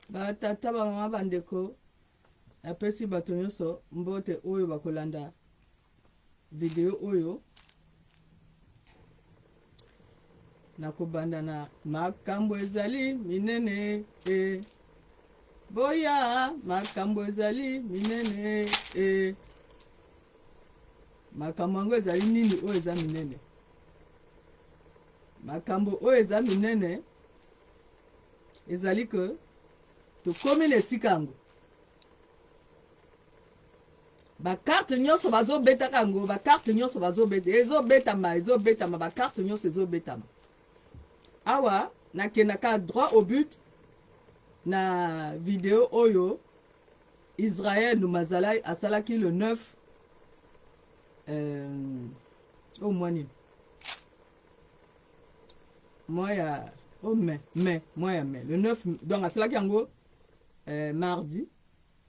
Ba tata ba mama ba ndeko napesi bato nyonso mbote oyo bakolanda video oyo nakobanda na makambo ezali minene e boya makambo ezali minene e makambo yango ezali nini oyo eza minene makambo oyo eza minene ezali ke tokomi na esika yango bakarte nyonso bazobetaka yango bakarte nyonso bazobeta ezobetama ezobetama bakarte nyonso ezobetama awa nakendaka droit au but na video oyo israel numazalai asalaki le 9 euh, oyo mwa nini mois ya oh mai mai mois ya mai le 9 donc asalaki yango euh, mardi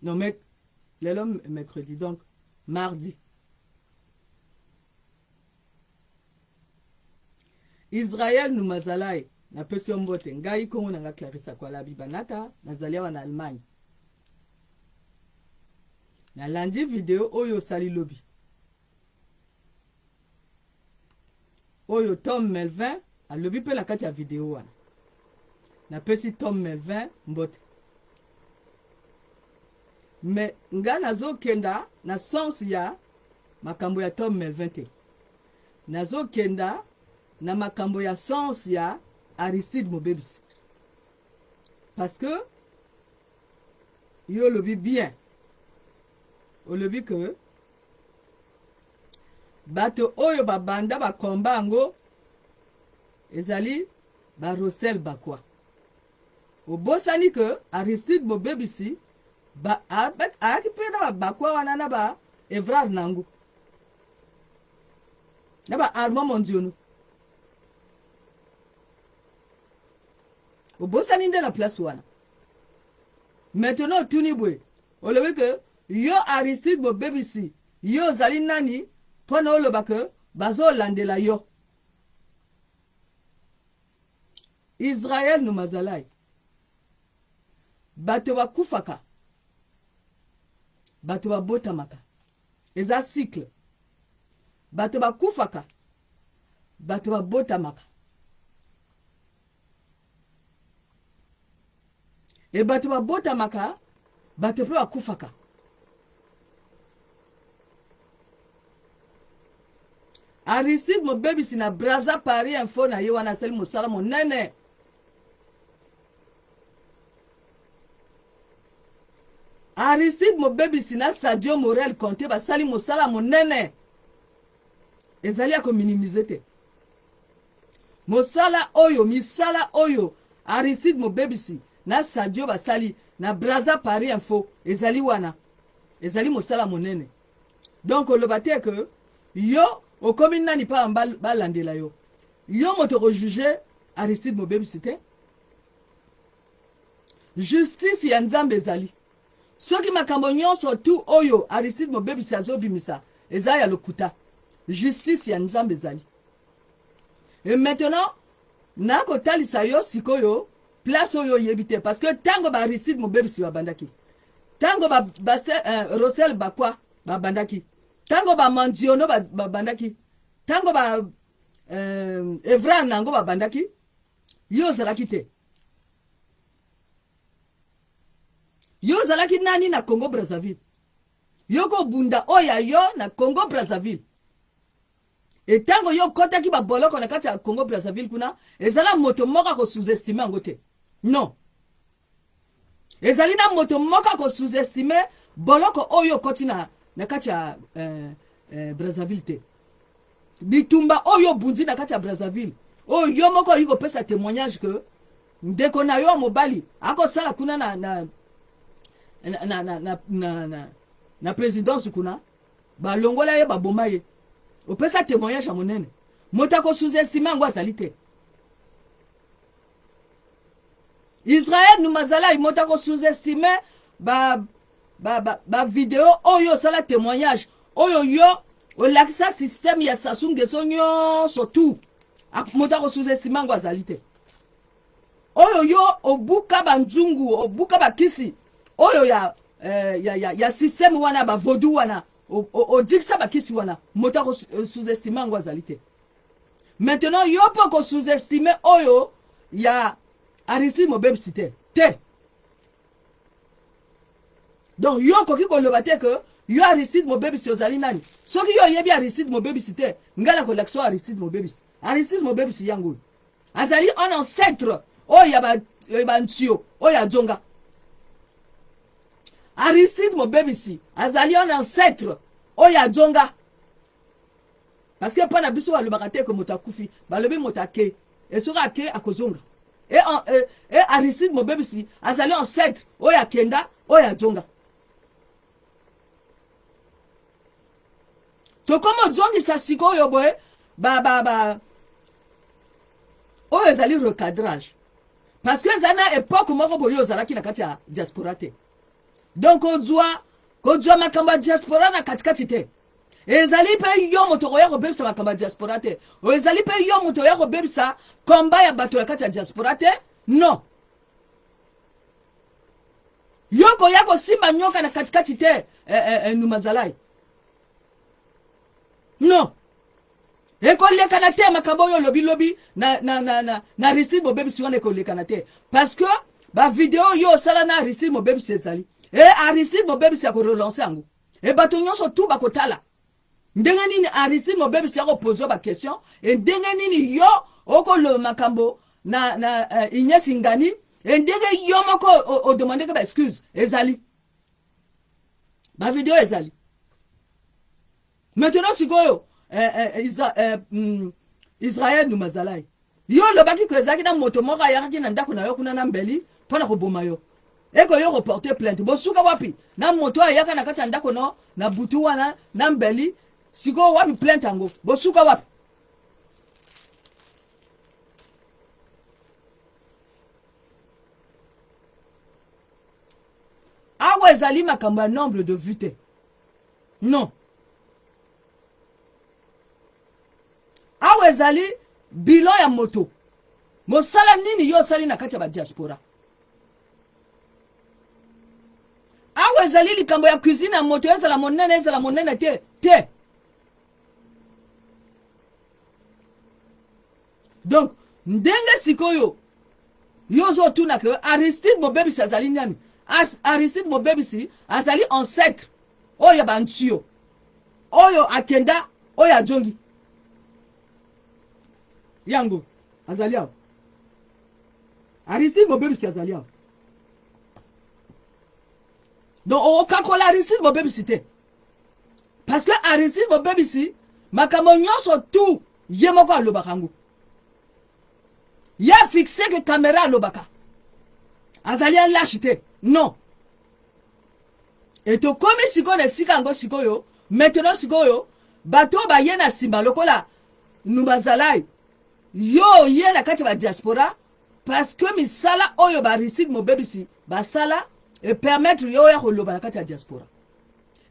non mais lelo mercredi donc mardi Israël Numazalai napesi yo mbote ngai kongo na nga Clarissa Kwalabi Banata nazali awa na Allemagne nalandi video oyo osali lobi oyo Tom Melvin alobi mpe na kati ya video wana. Napesi Tom Melvin mbote. Me nga nazokenda na sens ya makambo ya Tom Melvin te. Nazokenda na makambo ya sens ya Aristide Mobebisi. Parce que yo olobi bien. Olobi que bato oyo babanda bakomba yango ezali ba Rosel Bakwa. Obosani ke Aristide Mobebisi ba, ayaki mpe na babakwa wana na ba Evrard nango na ba Armand Mondiono. Obosani nde na place wana. Maintenant otuni boye, olobi ke Yo Aristide bobebisi yo ozali nani pona oloba que bazo landela yo? Israël Numazalai bato bakufaka bato babotamaka eza cycle bato bakufaka bato babotamaka E bato babotamaka, bato mpe bakufaka. Aristide mobebisi na Brazza Paris Info na ye wana asali mosala monene. Aristide mobebisi na Sadio Morel Conte basali mosala monene, ezali ya kominimize te. Mosala oyo, misala oyo Aristide Mobebisi na Sadio basali na Brazza Paris Info ezali wana. Ezali mosala monene. Donc oloba te que yo okomi nani pa balandela yo. Yo moto oko juger Aristide Mobebisi te. Justice ya Nzambe ezali. Soki makambo nyonso tu oyo Aristide Mobebisi azobimisa eza ya lokuta, justice ya Nzambe ezali. Et maintenant, nakotalisa yo sikoyo place oyo oyebi te parce que ntango ba Aristide Mobebisi babandaki, ntango ba, ba euh, Rosel Bakwa babandaki, ntango ba Mandiono babandaki, ntango ba euh, Evra nango babandaki, yo ozalaki te. Yo ozalaki nani na Congo Brazzaville? Yo kobunda oyo ya yo na Congo Brazzaville. Etango yo okotaki ba boloko na kati ya Congo Brazzaville kuna, ezala moto moko ako sous-estimer yango te. Non. Ezali na moto moko ako sous-estimer boloko oyo okoti na, na kati ya eh, eh, Brazzaville te. Bitumba oyo obundi na kati ya Brazzaville, oyo yo moko oyi kopesa témoignage que ndeko na yo ya mobali akosala kuna na, na, na, na, na, na, na, na, na présidence kuna balongola ye baboma ye opesa témoignage ya monene moto ako sous-estime yango azali te israel numazalai moto ako sous-estime ba ba, ba, ba video oyo osala témoignage oyo yo olakisa système ya Sassou Nguesso nyonso tout moto ako sous-estime yango azali te. Oyo yo obuka banzungu, obuka bakisi oyo ya, eh, ya, ya, ya systeme wana ba vaudou wana, odikisa bakisi wana, moto ako sous-estime yango azali te. Maintenant yo mpe oko sous-estime oyo ya Aristide Mobebisi te te. Donc yo okoki koloba te que yo Aristide Mobebisi ozali nani. Soki yo oyebi Aristide Mobebisi te, ngai nakolakisa yo Aristide Mobebisi. Aristide Mobebisi yango oyo azali un ancêtre oyo ya bantio oyo ajonga. Aristide Mobebisi azali un ancêtre oyo ajonga. Parce que mpo na biso balobaka te ke moto akufi, balobi moto ake, e soki ake akozonga. E, e, e Aristide Mobebisi azali ancêtre oyo akenda oyo ajonga. Tokomi ozongisa sikoyo boye ba ba ba oyo ezali recadrage, parce que ezali na epoque moko boye ozalaki na kati ya diaspora te. Donc kozwa kozwa makambo ya diaspora na katikati te. Ezali mpe yo moto okoya kobebisa makambo ya diaspora te. Ezali mpe yo moto oya kobebisa komba ya bato na kati ya diaspora te. Non, yo koya kosimba nyoka na katikati te, eh, eh, eh, Numazalai. Non, ekolekana te. Makambo oyo olobi lobi na, na, na, na, na Aristide Mobebisi wana ekolekana te, parce que bavideo oyo osala na Aristide Mobebisi ezali e Aristide Mobebisi akorelance yango, e bato nyonso tu bakotala ndenge nini Aristide Mobebisi akopose baquestion, e ndenge nini yo okoloba makambo na, na uh, Ignace Ngani, e ndenge yo moko odemandeke baexcuse. Ezali bavideo ezali. Maintenant sikoyo eh, eh, Isra, eh, Israel Numazalai, yo olobaki ko ezalaki na moto moko ayakaki na ndako na yo kuna na mbeli mpo na koboma yo, eko yo koporte plainte. Bosuka wapi na moto oyo ayaka na kati ya ndako no na butu wana na mbeli? Sikoyo wapi plainte yango? Bosuka wapi? Awa ezali makambo ya nombre de vues te. Non, awa ezali bilan ya moto, mosala nini yo osali na kati ya badiaspora. Awa ezali likambo ya cuisine ya moto, ezala monene ezala monene te te. Donc ndenge sikoyo yo ozotuna ke Aristide Mobebisi azali nani, Aristide Mobebisi azali ancêtre oyo ya bantio oyo akenda oyo ajongi, yango azali awa. Aristide Mobebisi azali awa. Donc okakola Aristide Mobebisi te, parce que Aristide Mobebisi makambo nyonso tu ye moko alobaka yango, ye afixe ke kamera alobaka, azali alache te. Non, e tokomi sikoyo na esika yango sikoyo. Maintenant sikoyo bato oyo baye na nsima lokola Numazalai, yo oye na kati ya badiaspora parce que misala oyo baAristide Mobebisi basala epermettre yo oya koloba na kati ya diaspora.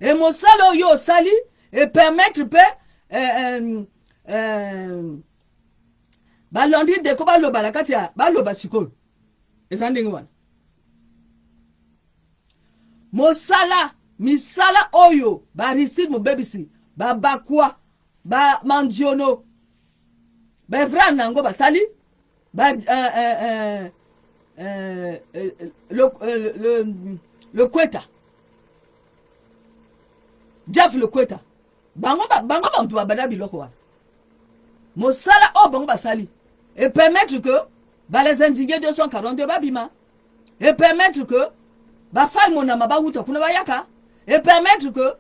E mosala oyo osali epermettre mpe eh, eh, eh, balondi deko baloba na kati ya baloba. Sikoyo eza ndenge wana, mosala misala oyo baAristide Mobebisi, babakwa, bamandiono, baevra nango basali ba, le, le, le kweta Jeff le kweta, bango bango bantu babanda biloko wana. Mosala oyo bango basali epermettre que bales indignés 242 babima, epermettre que bafai monama bawuta kuna bayaka, epermettre que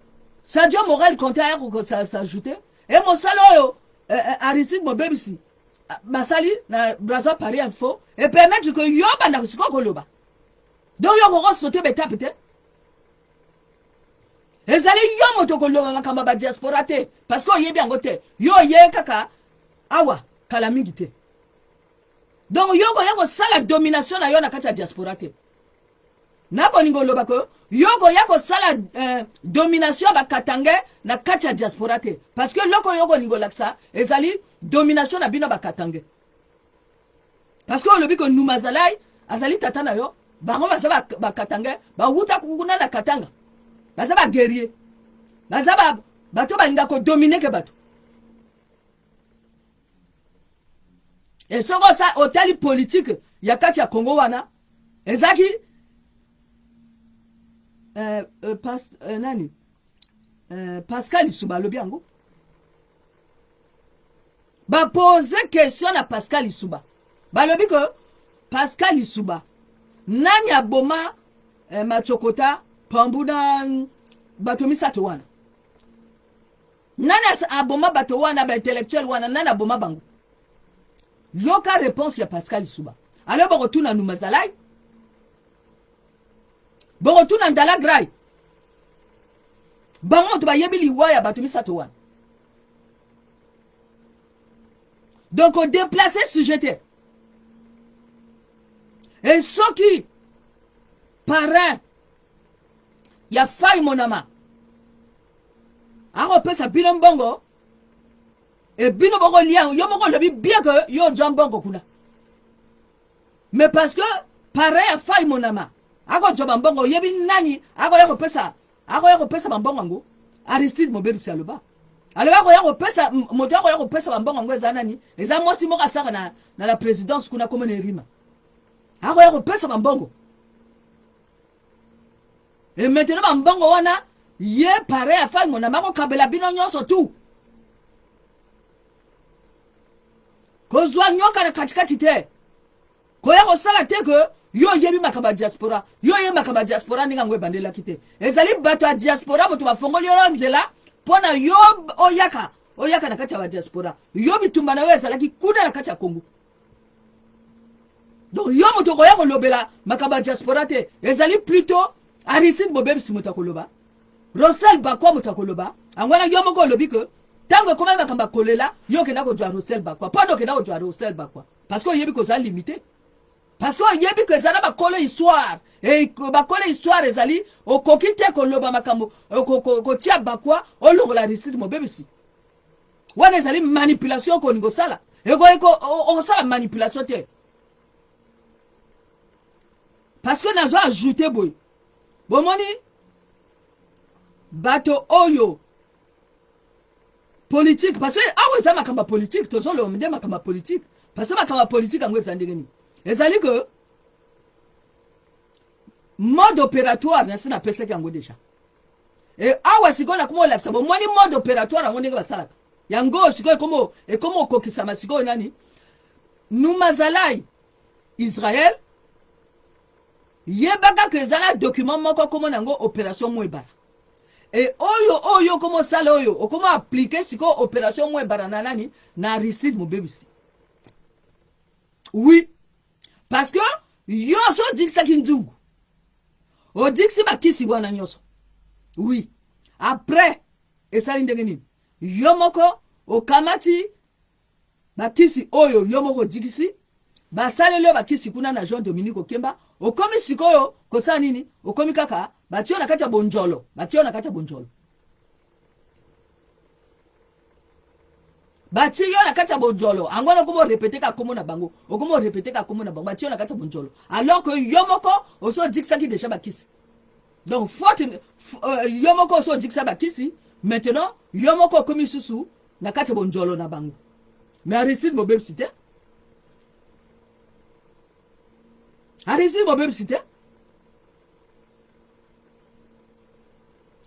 Sadio Morel Conte aya s'ajouter. E mosala oyo Aristide Mobebisi basali na Braza Paris Info epermettre que yo bandako sikoyo koloba. Donc yo kokosote betape te, ezali yo moto koloba makambo ya badiaspora te, parce que oyebi yango te. Yo oye kaka awa kala mingi te, donc yo koya kosala domination na yo na kati ya diaspora te. Nakolinga oloba ke yo koya kosala domination ya bakatange na kati ya diaspora te, parce que eloko oyo kolinga olakisa ezali domination na bino bakatange. Parce que olobi que Numazalai azali tata na yo, bango baza bakatangais, bawuta kuna na Katanga, baza ba guerrier, baza ba bato balinga kodomine ke bato. E soki otali politike ya kati ya Congo wana ezalaki nani Pascal Lisuba alobi yango, bapose question na Pascal Lisuba, balobi ke Pascal Lisuba nani aboma Machokota Pambu na bato misato wana, nani aboma bato wana, baintellectuel wana, nani aboma bango? Yoka réponse ya Pascal Lisuba. Alors bakotuna Numazalai, bokotuna Ndala Grai, bango moto bayebi liwa ya bato misato wana. Donc odéplace sujet te. E soki parrain ya Fai Monama akopesa bino mbongo, e bino bokolia, yo moko olobi bien que yo ozwa mbongo kuna, mais parce que parrain ya Fai Monama akozwa bambongo, oyebi nani akoya kopesa, akoya kopesa bambongo yango? Aristide Mobebisi aloba, aloba akoya kopesa, moto akoya kopesa bambongo yango eza nani? Eza mwasi moko asaka na la présidence kuna, komona Erima, akoya kopesa bambongo. E maintenant bambongo wana, ye parrain ya Fai Monama akokabela bino nyonso tu. Kozwa nyoka na katikati te, koya kosala te ke yo oyebi makambo ya diaspora. Yo oyebi makambo ya diaspora ndenge yango ebandelaki te. Ezali bato ya diaspora moto bafongoli yo nzela mpo na yo oyaka na kati ya badiaspora. Yo bitumba na yo ezalaki kuna na kati ya Congo. Donc yo moto okoya kolobela makambo ya diaspora te. Ezali plutôt Aristide Mobebisi moto akoloba, Rosel Bakwa moto akoloba yango wana. Yo moko olobi ke ntango ekomaki makambo ya kolela, yo okenda kozwa Rosel Bakwa. Mpo na okenda kozwa Rosel Bakwa, parce que oyebi kozala limité, parce que oyebi ko eza na bakolo histoire e, bakolo histoire ezali, okoki te koloba makambo kotia Bakwa, olongola Aristide Mobebisi. Wana ezali manipulation kolinga osala. Okosala manipulation te, parce que nazo ajoute boye, bomoni bato oyo politique, parce que awa eza makambo ya politique, tozoloba nde makambo ya politique, parce que makambo ya politique yango eza ndenge nini? Ezali ke mode opératoire nasi napesaki yango déjà. E awa sikoyo nakoma olakisa, bomoni mode opératoire yango ndenge basalaka yango. Sikoyo ekoma okokisama. Sikoyo nani Numazalai Israel yeba kaka eza na document moko komona yango, opération Mwebara. E oyo okoma osala, oyo okoma appliquer sikoyo opération Mwebara na nani? Na Aristide Mobebisi. Oui, parce que yo so odikisaki nzungu, odikisi bakisi wana nyonso. Oui, après esali ndenge nini? Yo moko okamati bakisi oyo yo moko odikisi, basaleli yo bakisi kuna na Jean Dominique Okemba. Okomi sikoyo kosala nini? Okomi kaka batie yo na kati ya bonjolo, batie yo na kati ya bonjolo, batie yo na kati ya bonjolo. Yango wana okoma orépéter kaka kombo na bango, okoma orépéter kaka kombo na bango. Batie yo na kati ya bonjolo alors que yo moko osi odikisaki déjà bakisi. Donc faute yo moko osi odikisa bakisi. Maintenant yo moko okomi lisusu na kati ya bonjolo na bango. Mais Aristide Mobebisi te, Aristide Mobebisi te.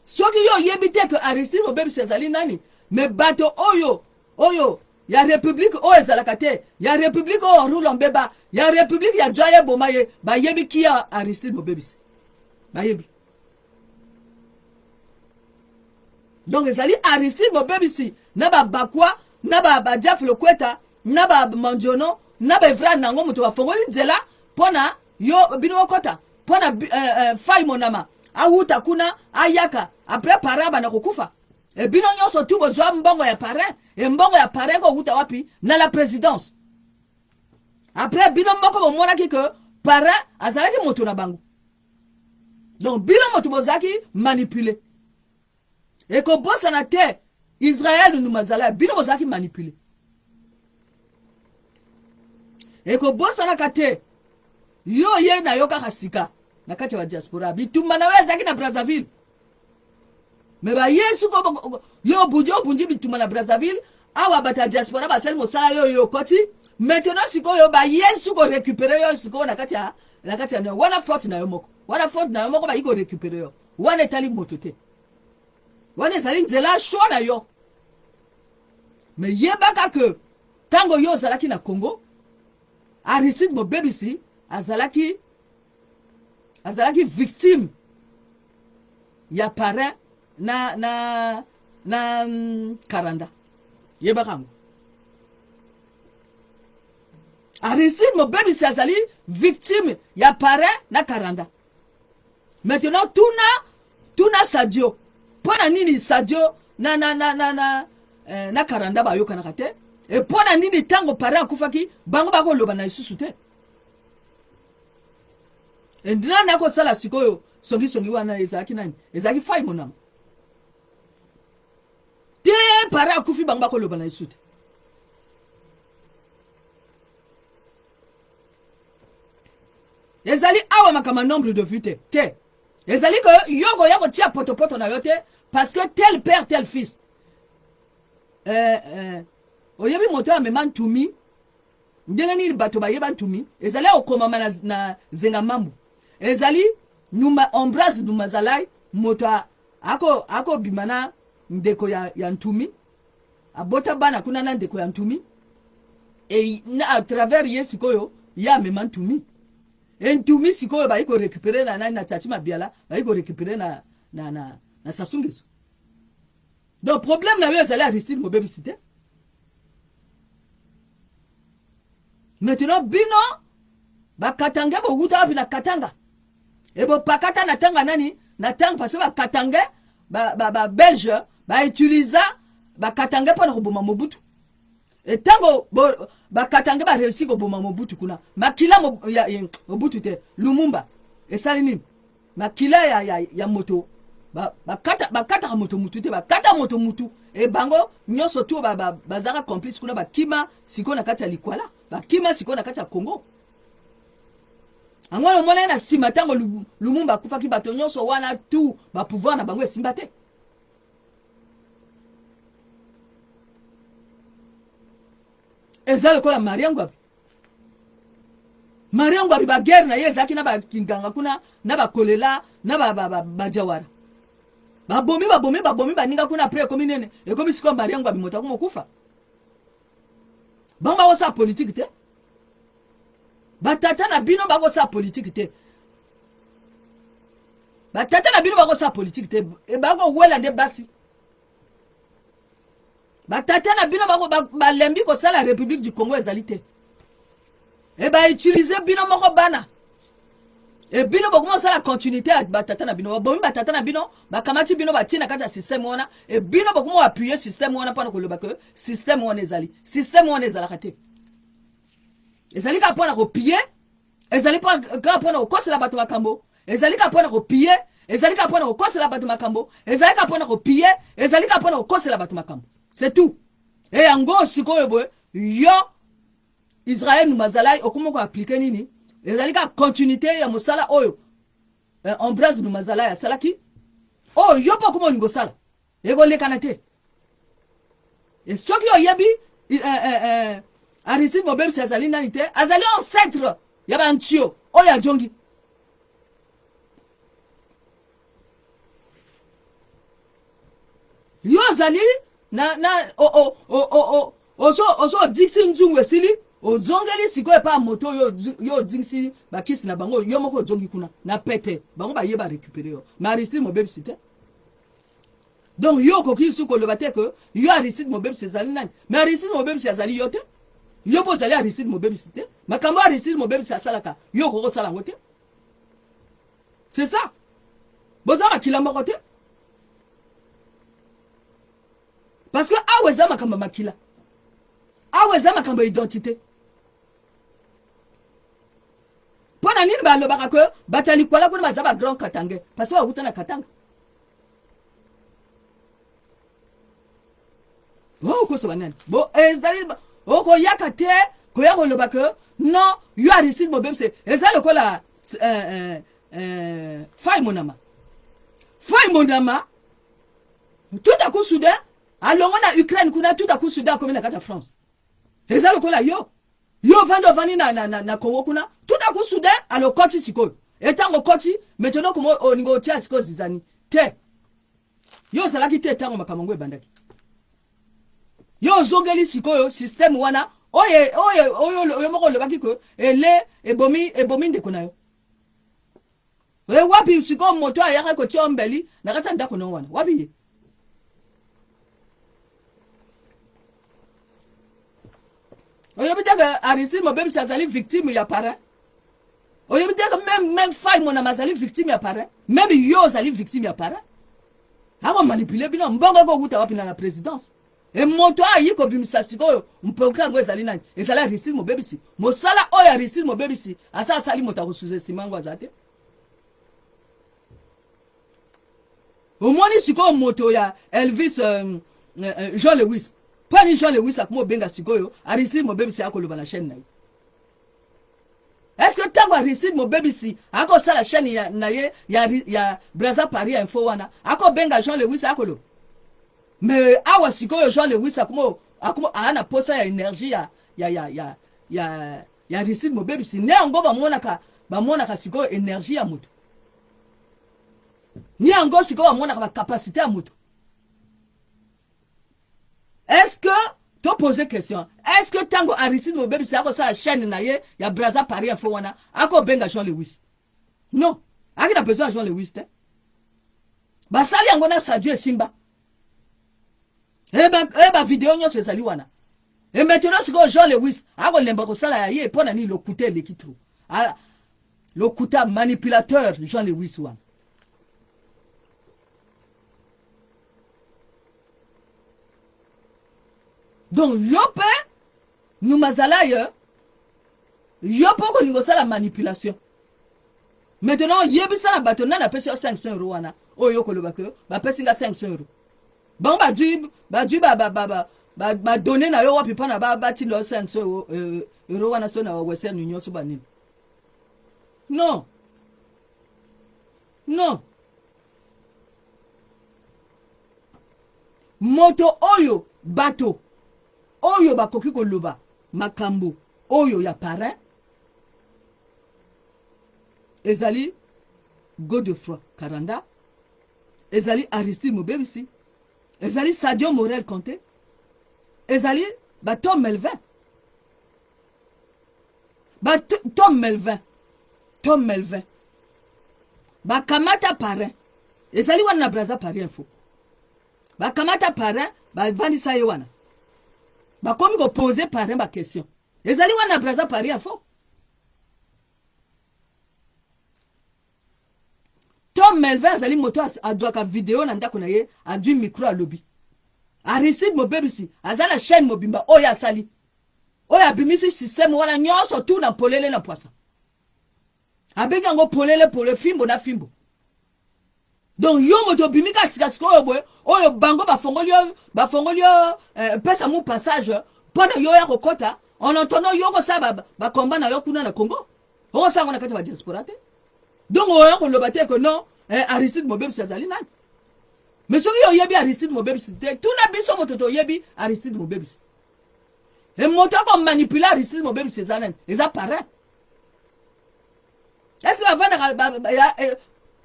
Soki yo oyebi te ke Aristide Mobebisi azali nani, mais bato oyo ya république oyo ezalaka te, ya république oyo Rula Mbeba, ya république ya Djwa eboma ye, bayebi kia Aristide Mobebisi, bayebi. Donc ezali Aristide Mobebisi na babakwa na badiaf Lokweta na bamandiono na baevra nango moto bafongoli nzela mpo na yo bino okota, mpo na Fai Monama awuta kuna ayaka. Après parrain bana kokufa, e bino nyonso tu bozwa mbongo ya parrain. E mbongo ya parrain kowuta wapi? Na la présidence. Après bino moko bomonaki ke parrain azalaki moto na bango. Donc bino moto bozalaki manipulé. Ekobosana te, Israel Numazala, bino bozalaki manipulé. Ekobosanaka te. Yo ye na yo kaka sika na kati ya ba diaspora. Bitumba na yo ezalaki na Brazzaville. Me ba yesu ko yo obundi obundi bitumba na Brazzaville awa bato ya diaspora basali mosala yo yo okoti maintenant sikoyo ba yesu ko récupérer yo sikoyo na kati ya na kati ya wana faute na yo moko wana faute na yo moko bayi ko récupérer yo wana etali moto te wana ezali nzela choix na yo me yebaka ke ntango yo ozalaki na Congo Aristide Mobebisi azalaki azalaki victime ya parrain na na na mm, Karanda yebaka yango Aristide Mobebisi azali victime ya parrain na Karanda maintenant tuna tuna Sadio mpo na nini Sadio na na na na na, eh, na Karanda bayokanaka te e mpo na nini ntango parrain akufaki bango bakoloba na lisusu te e nani akosala sikoyo songisongi wana ezalaki nani ezalaki fai monama te parrain akufi bango bakoloba na lisusu te Ezali awa makambo ya nombre de vues te te ezali ko yo koya kotia potopoto na yo te parce que tel père tel fils eh, eh, oyebi moto amema ntumi ndenge nini bato bayeba ntumi ezali okomama na, na zenga mambu ezali numa embrase numazalai moto akobima ako na ndeko ya, ya ntumi abota bana kuna na ndeko ya ntumi e na à travers ye sikoyo ye amema ntumi e ntumi sikoyo bayi korécupere na nani na Tati Mabiala bayi korécupere na, na, na, na Sassou Nguesso donc problème na yo ezali Aristide mobebisi te maintenant bino bakatange bowuta wapi na Katanga e bopakata na tanga nani na tanga parce que bakatange babelge ba, ba bautiliza bakatange mpo na koboma Mobutu etango bakatange bareussi koboma Mobutu kuna makila mo, ya, ya, Mobutu te Lumumba esali nini makila ya, ya, ya moto bakataka ba bakata moto mutu te bakata moto mutu e bango nyonso tu bazalaka ba, complice kuna bakima sikoyo na kati ya likwala bakima sikoyo na kati ya Congo yango wana omonaki na nsima ntango Lumumba akufaki bato nyonso wana tu bapouvoir na bango esimba te eza lokola Maria Ngwabi Maria Ngwabi baguerre na ye ezalaki na bakinganga kuna na bakolela na bajawara babomi babomi babomi baninga kuna apres ekomi nene ekomi sikoyo Maria Ngwabi moto akomokufa bango bakosala politike te batata na bino bakosala politike te batata na bino bakosala politike te e, bakowela nde basi batata na bino balembi kosala République du Congo ezali te e bautilize bino moko bana e bino bokoma kosala continuité ya batata na bino babomi batata na bino bakamati bino batie na kati ya système wana e bino bokoma koappuye système wana mpona koloba ke système wana ezali système wana ezalaka te ezali kaka mpona kopie ezali kaka mpona kokosela bato makambo ezali kaka mpona kopie ezali kaka mpona kokosela bato makambo ezali kaka mpona kopie ezali kaka mpona kokosela bato makambo c'est tout e yango sikoyo boye yo Israël Numazalai okoma koaplike nini ezali kaka continuité ya mosala oyo eh, Ambroise Numazalai asalaki oyo yo mpe okoma olingi osala ekolekana te e soki oyebi eh, eh, eh, Aristide Mobebisi azali nani te azali ancêtre ya bantio oyo ajongi yo ozali na, na o, o, o, o, o, ozo ozo odingisi nzungu esili ozongeli sikoyo epa moto oyo yo odingisi bakisi na bango yo moko ozongi kuna na pete bango baye ba récupérer yo mais Aristide mobebisi te donc yo okoki lisusu koloba te ke yo Aristide mobebisi ezali nani mais Aristide mobebisi azali yo te yo mpo ozali Aristide mobebisi te makambo Aristide mobebisi asalaka yo okoki kosala yango te c'est ça boza makila moko te parce que awa eza makambo ya makila awa eza makambo ya identité mpo na nini balobaka ke bato ya likwala kuna baza bagrand katange parce que bakuta na Katanga okosa banani bo ezali okoyaka te koya koloba ke Non, yo Aristide Mobebisi eza lokola Fay Monama. Fay Monama tout à coup soudain alongo na Ukraine kuna, tout à coup soudain akomi na kati ya France. Eza lokola yo yo ovandi ovandi na Congo kuna, tout à coup soudain alokoti sikoyo. Etango okoti maintenant, komo olingo otia sikoyo zizani te. Yo ozalaki te ntango makambo yango ebandaki. Yo ozongeli sikoyo système wana oyo oyo oyo oyo moko olobaki ke ele ebomi ebomi ndeko na yo. E wapi sikoyo moto ayaka kotia mbeli na kati ya ndako na yo wana? Wapi ye? Oyebi te ke Aristide Mobebisi azali victime ya parrain? Oyebi te ke même Fay Monama azali victime ya parrain? Même yo ozali victime ya parrain. Akomanipule bino. Mbongo ekokuta wapi na la présidence? E moto ayi kobimisa sikoyo mpoka yango ezali nani? Ezali Aristide Mobebisi. Mosala oyo Aristide Mobebisi asa asali, moto akosous-estime yango aza te. Omoni sikoyo moto ya Elvis, Jean Lewis mpani Jean Lewis akoma obenga sikoyo Aristide Mobebisi akoloba na chaîne na ye. Est ce que ntango Aristide Mobebisi akosala chaîne na ye ya Braza Paris Info wana, akobenga Jean Lewis akoloba? Mais awa sikoyo Jean Lewis akoma aa na posa ya énergie ya Aristide Mobebisi. Nde yango bamonaka sikoyo énergie ya moto, ni yango sikoyo bamonaka bacapacité ya moto. Est ce que topose question, est ce que ntango Aristide Mobebisi akosala chaîne na ye ya Braza Paris Info wana, akobenga Jean Lewis? Non, aki na besoin ya Jean Lewis te. Basali yango na Sadio, esimba. E bavideo nyonso ezali wana. E maintenant sikoyo Jean Lewis akolemba kosala ya ye. Mpo na nini? Lokuta eleki trop, lokuta, manipulateur Jean Lewis wana. Donc yo mpe numazala ye, yo mpe okolinga osala manipulation. Maintenant yebisa na bato nani apesi yo 500 euro wana oyo okoloba ke bapesi nga 500 euro. Bango bazwi badonnées na yo wapi mpona batinda yo 500 euro wana? So na Western nyonso banini? Non, non, moto oyo, bato oyo bakoki koloba makambo oyo ya parrain ezali Godefroi Karanda, ezali Aristide Mobebisi, ezali Sadio Morel Conte, ezali batom Melvin, batom Melvin. Tom Melvin bakamata parrain, ezali wana na Braza Paris Info. Bakamata parrain, bavandisa ye wana, bakomi kopose parrain baquestion. Ezali wana na Braza Paris Info. Tom Melvin azali moto azwaka video na ndako na ye, azwi micro, alobi. Aristide Mobebisi aza na chaîne mobimba oyo asali, oyo abimisi système wana nyonso tu na polele na pwasa. Abengi yango polele pole, fimbo na fimbo. Donc yo moto obimi ka sikasika oyo boye, oyo bango bafongoli yo, bafongoli yo pesa mu passage mpo na yo ya kokɔta. En attendant yo kosala bakomba na yo kuna na Congo, okosala yango na kati ya badiaspora te. Donc oya koloba te ke non, Aristide Mobebisi azali nani. Mais soki yo oyebi Aristide Mobebisi te, tuna biso moto toyebi Aristide Mobebisi. E moto akomanipule Aristide Mobebisi eza nani? Eza parrain. Est-ce bavandaka?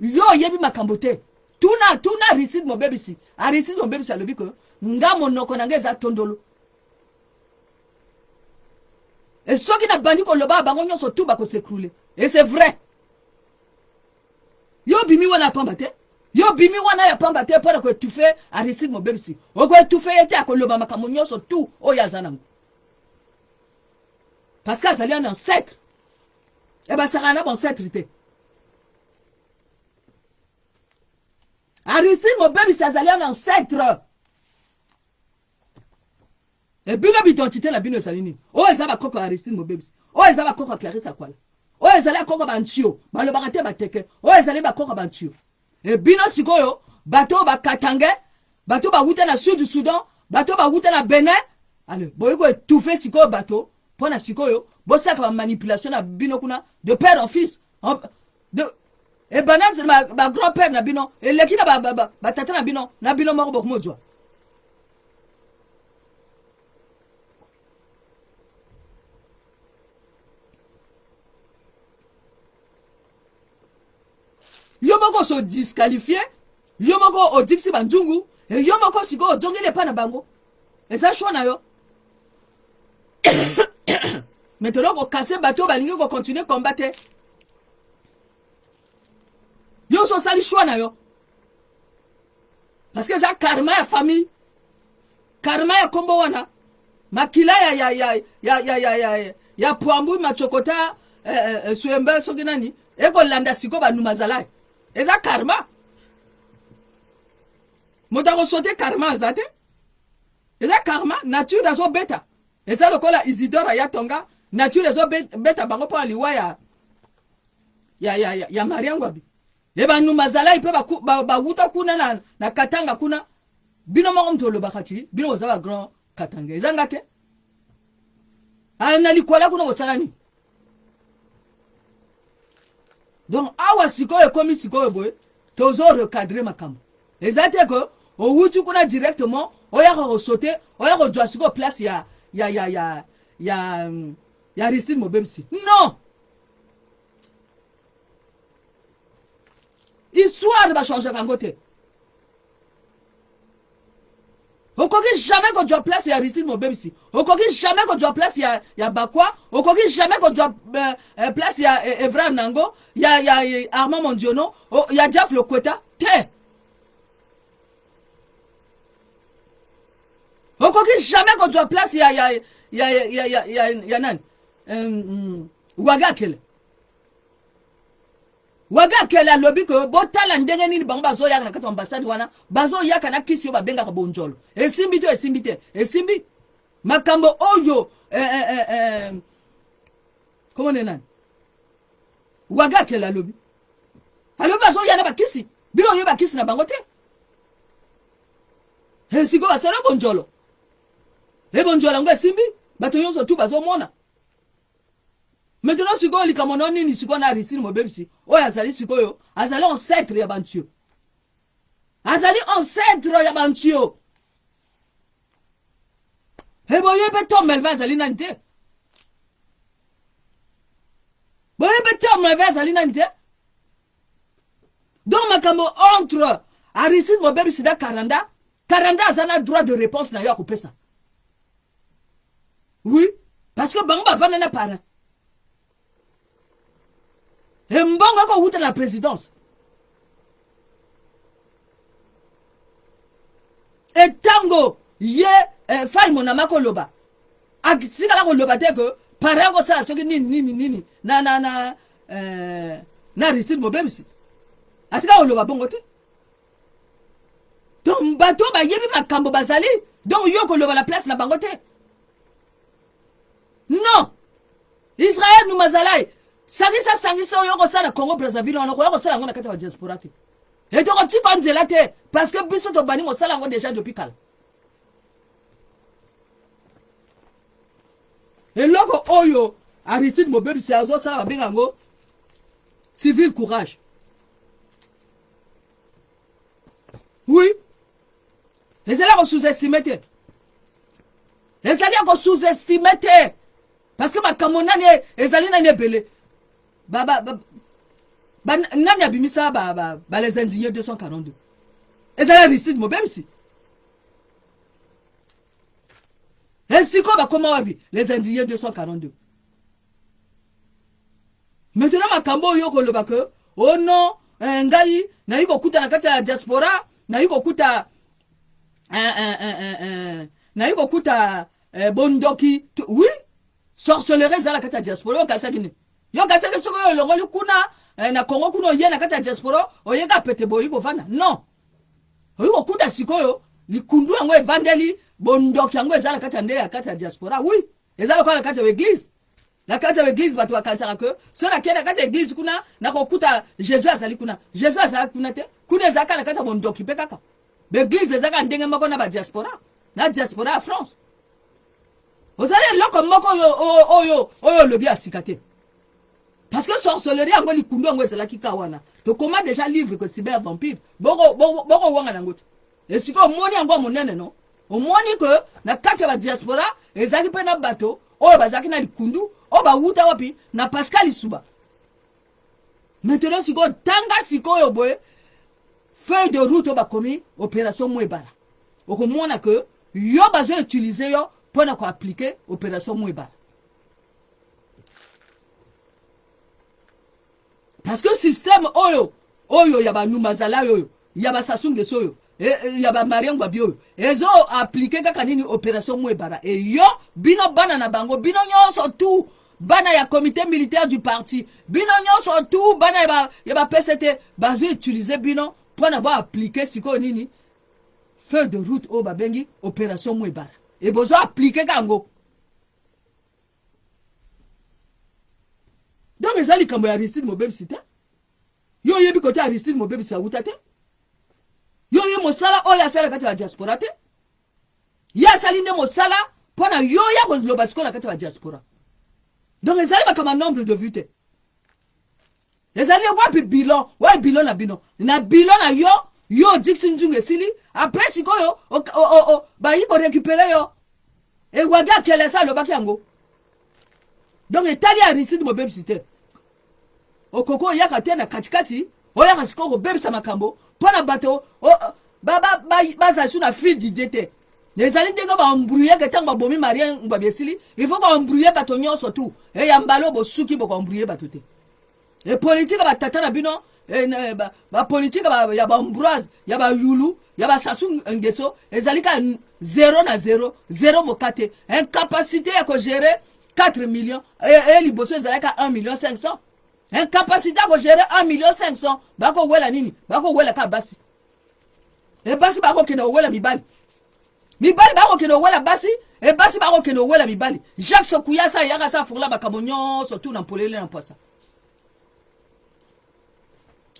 Yo oyebi makambo te. Tuna, tuna Aristide Mobebisi. Aristide Mobebisi alobi ke nga monoko na nga eza tondolo, e soki nabandi koloba, bango nyonso tu bakos'écrouler. Et c'est vrai. Yo bimi wana ya pamba te, yo bimi wana ya pamba te mpona koétouffer Aristide Mobebisi. Okoétouffer ye te, akoloba makambo nyonso tu oyo aza nango, parce que azali un ancêtre. E basakana na bancêtre te. Aristide Mobebisi azali un ancêtre. E bino, bidentité na bino ezali nini? Oyo eza bakoko ya Aristide Mobebisi, oyo eza bakoko ya Clarisse Akwala, oyo ezali akoko bantio balobaka te, bateke oyo ezali bakoko bantio. E bino sikoyo bato oyo bakatange, bato bawuta na Sud Soudan, bato bawuta na Benin, ale boyi koétouffer sikoyo bato mpo na sikoyo. Bosalaka ba manipulation na bino kuna de père en fils. De ebanda nzela ba grand père na bino eleki na ba tata na bino na bino moko bokomozwa. Yo moko so disqualifié, yo moko odikisi banzungu, e yo moko sikoyo ozongeli epai na bango. Eza choix na yo. Maintenant kokase bato oyo balingi kocontinue combat te. Yo so osali choix na yo. Parce que eza karma ya famille. Karma ya kombo wana. Makila ya ya ya ya ya ya ya ya pwambu machokota eh, eh, eh, suembe soki nani ekolanda siko banuma zalai. Eza karma. Moto akosote karma aza te. Eza karma, nature azobeta. Eza lokola Isidore ya Tonga, nature ezobeta bango mpo na liwa ya ya ya ya, ya Maria Ngwabi. E banuma zalai mpe bawuta kuna na, na Katanga kuna. Bino moko moto olobaka ti bino boza ba grand Katanga. Eza nga te. Ah, na likwala kuna kosala nini? Donc awa sikoyo ekomi sikoyo boye tozo recadrer makambo. Eza te ko owuti kuna directement oya ko sauter oya kozwa sikoyo place ya ya ya ya ya ya Aristide Mobebisi. Non! Histoire ba changeaka yango te. Okoki jamais kozwa place ya Aristide Mobebisi. Okoki jamais kozwa place ya, ya Bakwa. Okoki jamais kozwa euh, euh, place ya euh, Evrard Nango, ya, ya, ya Armand Mondiono, oh, ya Jeff Lokweta. Te. Okoki jamais kozwa place ya, ya, ya, ya, ya, ya, ya nani? Euh, Wagakele. Wagakele alobi ke botala ndenge nini bango bazoyaka na kati ya ambassade wana, bazoyaka na kisi oyo babengaka bonjolo. Esimbi to esimbi te? Esimbi. Makambo oyo eh, eh, eh, eh, comment ne nani? Wagakele alobi. Alobi bazoya na bakisi. Bino oyo bakisi na bango te. Esiko basala bonjolo. E bonjolo yango esimbi, bato nyonso tu bazomona. Maintenant sikoyo likambo na nini sikoyo na Aristide Mobebisi oyo azali sikoyo azali ancêtre ya bantio, azali ancêtre ya bantio. Eboye mpe Tom Melvin azali nani te, boye mpe Tom Melvin azali nani te. Donc makambo entre Aristide Mobebisi na Karanda, Karanda aza na droit de réponse na yo akopesa. Oui, parce que bango bavanda na parrain. Embongo ekowuta na présidence. Etango ye eh, Fay Monama koloba atikala koloba te ke parrain akosala soki nini nini nini na na na eh, na Aristide Mobebisi atikala koloba bongo te. Donc bato bayebi makambo bazali, donc yo koloba la place na bango te. Non, Israël Numazalai sangisa sangisa oyo okosala Congo Brazzaville wana okoya kosala yango na kati ya diaspora te. Et tokotika nzela te parce que biso tobandi kosala yango déjà depuis kala. Eloko oyo Aristide Mobebisi azosala babenga yango civil courage. Oui, ezali ya kosous-estime te, ezali ya kosous-estime te parce que makambo nani ezali nani ebele ba, ba, ba, ba, nani abimisa ba, ba, ba les indignés 242 ezali Aristide Mobebisi. Esiko bakoma wapi les indignés 242? Maintenant makambo oyo koloba ke oh non eh, ngai nayi kokuta na kati ya diaspora, nayi kokuta eh, eh, eh, eh, eh, nayi kokuta eh, bondoki. Oui, sorcellerie ezala kati ya diaspora. Yo kasaki nini? Yo kasaki soki oyo olongoli kuna eh, na Congo kuna oye na kati ya diaspora oyeka pete boyi kovanda? Non, oyi kokuta sikoyo likundu yango evandeli bondoki yango eza na kati ya nde ya kati ya diaspora. Oui, eza lokola na kati ya eglise. Na kati ya eglise bato bakanisaka ke soki nakei na kati ya eglise kuna nakokuta Jesus azali kuna. Jesus azali kuna te. Kuna ezalaka na kati ya bondoki mpe kaka baeglise ezalaka ndenge moko na badiaspora, na diaspora ya France. Ozali eloko moko oyo oyo oyo olobi ya sika te. Parce que sorcellerie yango likundu yango ezalaki ka wana. Tokoma déjà livre que cyber vampire. Boko boko boko wanga nango te. Esika omoni yango monene no. Omoni que na kati ya ba diaspora ezalaki mpe na bato oyo bazalaki na likundu oyo bawuta wapi na Pascal Isuba. Maintenant sikoyo tanga sikoyo boye feuille de route oyo bakomi opération Mwebala. Okomona que yo bazo utiliser yo mpo na koappliquer opération Mwebala. Parce que système oyo oyo ya banumazala oyo ya basassou nguesso oyo e, e, ya bamarien ngwabi oyo ezo aplike kaka nini opération mwebara e yo bino bana na bango bino nyonso tout bana ya comité militaire du parti bino nyonso tout bana ya ba, ya ba pct bazo utiliser bino mpo na boaplike sikoyo nini feuille de route oyo babengi opération mwebara e bozo aplike ka yango. Donc eza likambo ya Aristide mobebisi te. Yo oyebi kote Aristide mobebisi awuta te. Yo oyebi mosala oyo asala kati ya diaspora te. Ye asali nde mosala mpo na yo ya koloba sikoyo na kati ya diaspora. Donc ezali makambo ya nombre de vues te. Ezali wapi bilan? Wapi bilan na bino? Na bilan na yo, yo Dixie Nzungu esili, après sikoyo bayi ko récupérer yo. Ewagi akelesa alobaki yango. Donc etali Aristide mobebisi te. Okoki oyaka te na katikati, oyaka sikoyo kobebisa makambo mpo na bato bazala su na fil d'idée te. Ezali ndenge ba embrouiller ke ntango babomi Marien Ngbabi esili, il faut ba embrouiller bato nyonso tout. E ya mbala oyo bosuki boko embrouiller bato te. E politique ba tata na bino e, ba, ba politique ba, ya ba Ambroise, ya ba Yulu, ya ba Sassou Nguesso ezali ka 0 na 0, 0 mokate. Incapacité ya ko gérer 4 millions e, e liboso ezalaki 1 million 500. Incapacité ya ko gérer 1 million 500 bakowela nini? Bakowela ka basi. E basi bakokende kowela mibali. Mibali bakokende kowela basi, e basi bakokende kowela mibali. Jacques Sokuyasa ayaka sa furla makambo nyonso tu na mpolele na mpwasa.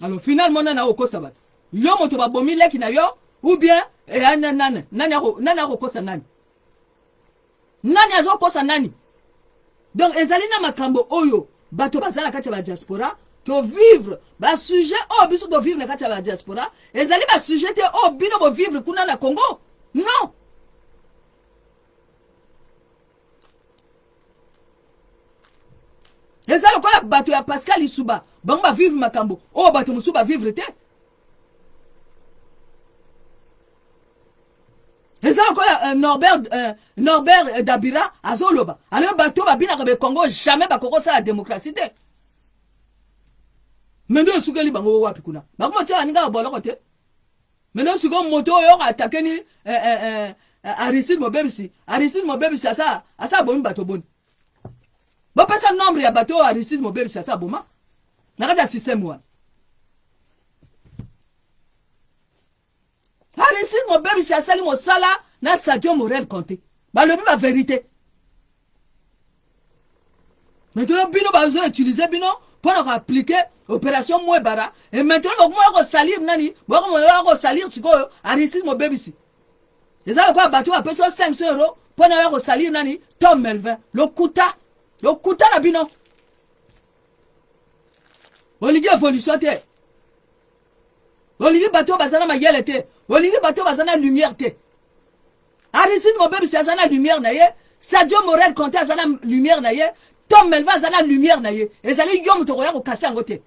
Alors finalement nani akokosa bato? Yo moto babomi leki na yo ou bien eh, nani nani nani akokosa nani? Nani azokosa nani? Donc ezali na makambo oyo bato baza na kati ya ba diaspora to vivre ba sujet oyo biso to vivre na kati ya ba diaspora ezali ba sujet te oyo bino bo vivre kuna na Congo. Non. Eza lokola bato ya Pascal Isuba bango ba vivre makambo oyo bato mosusu ba vivre te. Eza lokola Norbert Dabira azoloba alobi bato babinaka be Congo jamais bakoki kosala démocratie te. Me nde osukeli bango wapi kuna? Bakomotia baninga ya boloko te. Maintenant sikoyo moto oyo atake ni Aristide Mobebisi, Aristide Mobebisi asa asa abomi bato boni? Bopesa nombre ya bato oyo Aristide Mobebisi asa aboma na kati ya système wana. Aristide Mobebisi asali mosala na Sadio Morel Conte. Balobi ba vérité. Maintenant bino bazo utiliser bino pour na appliquer opération Mwebara et maintenant bokomoya kosalir nani? Bokomoya kosalir sikoyo Aristide Mobebisi. Eza lokola bato bapesi yo 500 euros mpo na yo kosalir nani? Tom Melvin. Lokuta. Lokuta na bino. Olingi évolution te. Olingi bato baza na mayele te. Olingi bato baza na lumière te. Aristide Mobebisi aza na lumière na ye. Sadio Morel Conte aza na lumière na ye. Tom Melvin aza na lumière na ye. Ezali yo moto okoya kokase yango te.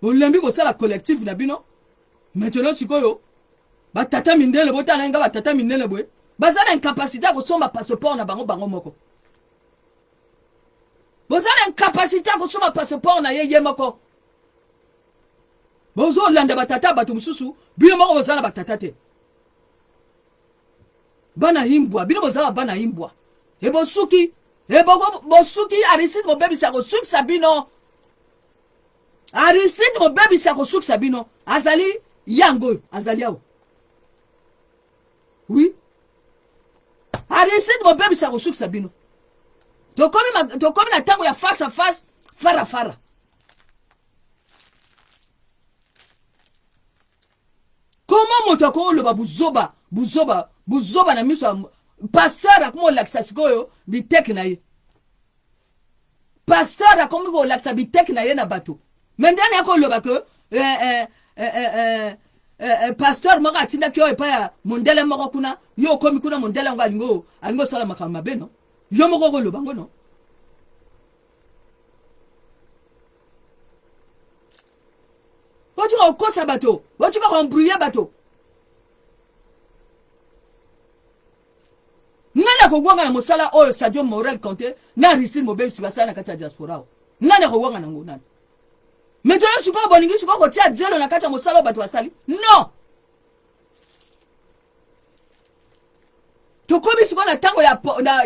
Olembi kosala collectif na bino. Maintenant sikoyo batata mindele botala nga batata mindele boye baza na incapacité ya kosomba passeport na bango bango moko. Boza na incapacité ya kosomba passeport na ye ye moko. Bozolanda batata bato mosusu, bino moko boza na batata te. Bana imbwa, bino boza bana imbwa. E bosuki, e bosuki Aristide mobebisi akosukisa bino. Aristide mobebisi akosukisa bino. Azali yango oyo, azali awa. Oui. Aristide mobebisi akosukisa bino. Tokomi na ntango ya face à face, fara fara. Koma moto akoloba buzoba buzoba buzoba na miso ya pasteur, akomi kolakisa sikoyo biteke na ye. Pasteur akomi kolakisa biteke na ye na bato. Me ndani akoloba ke pasteur moko atindaki yo epai ya mondele moko kuna, yo okomi kuna, mondele yango alingi alingi osala makambo mabe. No, yo moko okoloba ngo no. Botika kokosa bato, botika koembrouiller bato. Nani akowanga na mosala oyo Sadio Morel Conte na Aristide Mobebisi basala na kati ya diaspora oyo? Nani akowanga nango? Nani? Maintenant sikoyo bolingi sikoyo kotia zelo na kati ya mosala oyo bato basali? Non, tokomi sikoyo na ntango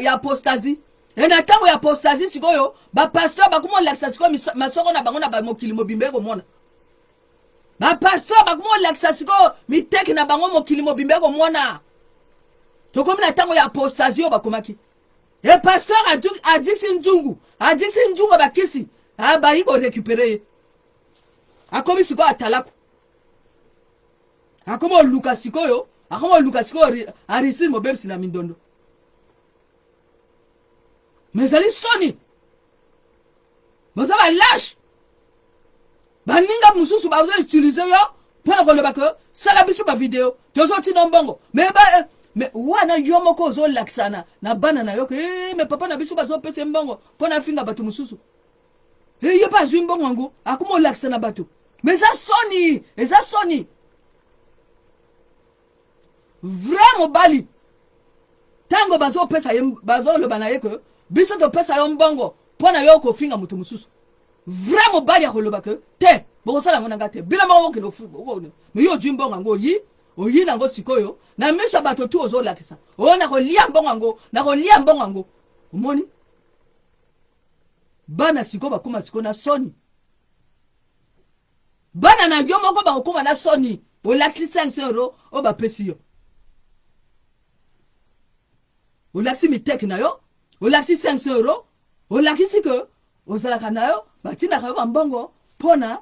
ya apostasie. E na ntango ya apostasie sikoyo, bapasteur bakoma olakisa sikoyo masoko na bango na bamokili mobimba ekomona. Bapasteur bakoma olakisa sikoyo miteki na bango, mokili mobimba ekomona. Tokomi na ntango ya apostasie oyo bakomaki. E pasteur adiksi nzungu, adiksi nzungu, bakisi bayi korécupérer ye, akomi sikoyo atalaku, akomi oluka sikoyo, akomi oluka sikoyo Aristide Mobebisi na mindondo. Mais ezali soni, boza balâches. Baninga mosusu bazoutiliser yo mpona koloba ke sala biso bavideo, tozotina mbongo. Mais wana yo moko ozolakisa na bana na yo ke eh, mais papa na biso bazopesa mbongo mpo na finga bato mosusu. E ye mpe azwi mbongo yango, akoma olakisa na bato. Mais eza soni, eza soni. Vrai mobali, ntango bazopesa ye, bazoloba na ye ke biso topesa yo mbongo mpo na yo kofinga moto mosusu, vrai mobali akoloba ke te, bokosala yango na nga te, bino moko okende. Mais yo ozwi mbongo yango, oyi oyi nango sikoyo na miso ya bato tu, ozolakisa oyo nakolia mbongo yango, nakolia mbongo yango. Omoni bana sikoyo bakóma sikoyo na soni. Bana na yo moko bakokóma na soni. Olakisi 500 euro oyo bapesi yo, olakisi miteke na yo, olakisi 500 euro, olakisi ke ozalaka na yo, batindaka yo bambongo mpona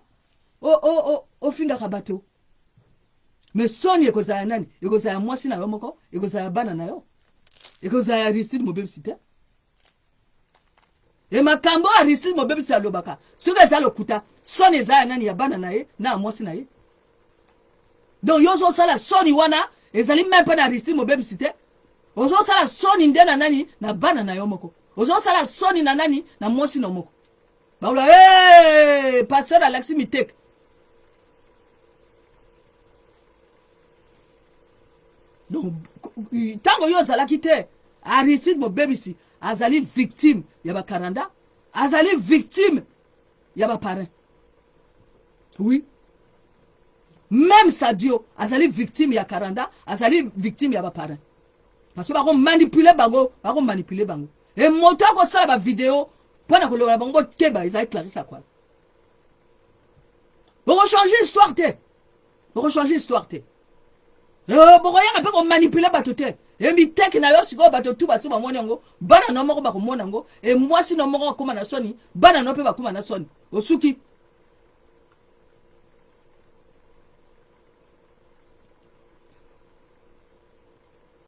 ofingaka bato. Mais soni ekozala nani? Ekozala ya mwasi na yo moko, ekozala ya bana na yo, ekozala ya Aristide Mobebisi te. E makambo oyo Aristide Mobebisi alobaka, soki eza lokuta, soni eza ya nani? Ya bana na ye na ya mwasi na ye. Donc yo ozosala soni wana ezali meme mpe na Aristide Mobebisi te. Ozosala soni nde na nani? Na bana na yo moko. Ozosala soni na nani? Na mwasi na moko. Bakola hey, pasteur alakisi miteka. Donc ntango yo ozalaki te, Aristide Mobebisi azali victime ya bakaranda, azali victime ya baparrain. Oui, même Sadio azali victime ya karanda, azali victime ya baparrain, parce que bakomanipuler bango, bakomanipuler bango. E moto akosala bavideo mpo na koloba na bango keba, ezali Clarisse Akwala. Bokochanger histoire te, bokochanger histoire te. Bokoyaka mpe komanipuler bato te. E miteki na yo sikoyo, bato tu basi bamoni yango, bana no moko bakomona yango. E mwasi no moko akóma na soni, bana no mpe bakóma na soni. Osuki.